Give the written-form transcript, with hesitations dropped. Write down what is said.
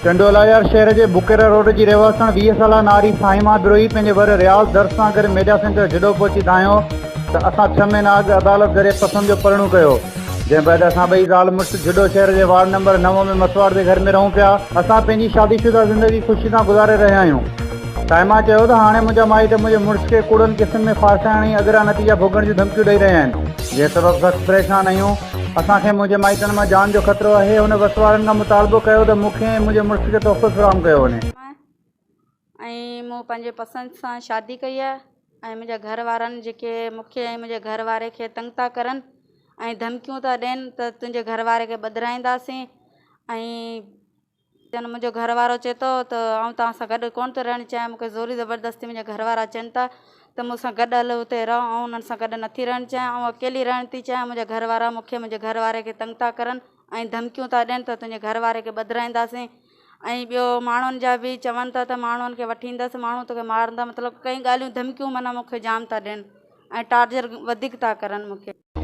ٽنڊوالهيار شهر جي بڪيرا روڊ جي رهواسڻ 20 سالا ناري صائمه بروهي پنهنجي ور رياض درس سان گڏ ميڊيا سينٽر جهڏو پهچي دانهيو ته اسان ڇهه مهينا اڳ عدالت ذريعي پسند جو پرڻو ڪيو جنهن بعد اسان ٻئي زال مڙس جهڏو شهر جي وارڊ نمبر نو ۾ مسواڙ جي گهر ۾ رهون پيا اسان پنهنجي شادي شده زندگي خوشي سان گذاري رهيا آهيون. صائمه چيو ته هاڻي منهنجا مائٽ منهنجي مڙس کي ڪوڙن ڪيسن ۾ ڦاسائڻ ۽ اڳرا نتيجا ڀوڳڻ جون ڌمڪيون ڏئي رهيا آهن جنهن سبب سخت پريشان آهيون. اسان کي منهنجي مائٽن مان جان جو خطرو آهي. هن وس وارن کان مطالبو ڪيو ته مون کي ۽ منهنجي مڙس کي تحفظ فراهم ڪيو وڃي. ۽ مون پنهنجي پسند سان شادي ڪئي آهي ۽ منهنجا گهر وارن جيڪي مون کي ۽ منهنجي گهر واري کي تنگ ٿا ڪرن ۽ ڌمڪيون ٿا ڏين ته تنهنجي گهر واري کي ٻڌرائينداسين ۽ جن منهنجو گهر وارو چئي ٿو ته آئون توهان سان گڏ ڪونه ٿو رهڻ چاهيان مون کي زوري زبردستي منهنجا گهر وارا چون ٿا ته مون سان گڏ هل اتي رهه آئون انهن سان گڏ نٿي رهڻ چاهيان آئون اڪيلي رهڻ ٿي چاهيان منهنجا گهر وارا مون کي منهنجي گهر واري کي تنگ ٿا ڪرن ۽ ڌمڪيون ٿا ڏين ته تنهنجي گهر واري کي ٻڌرائينداسين ۽ ٻيو ماڻهن جا به چون ٿا ته ماڻهن کي وٺي ايندس ماڻهو توکي مارندا مطلب ڪئي ڳالهيون ڌمڪيون معنيٰ مون کي جام ٿا ڏين ۽ ٽارچر وڌيڪ ٿا ڪرن مون کي.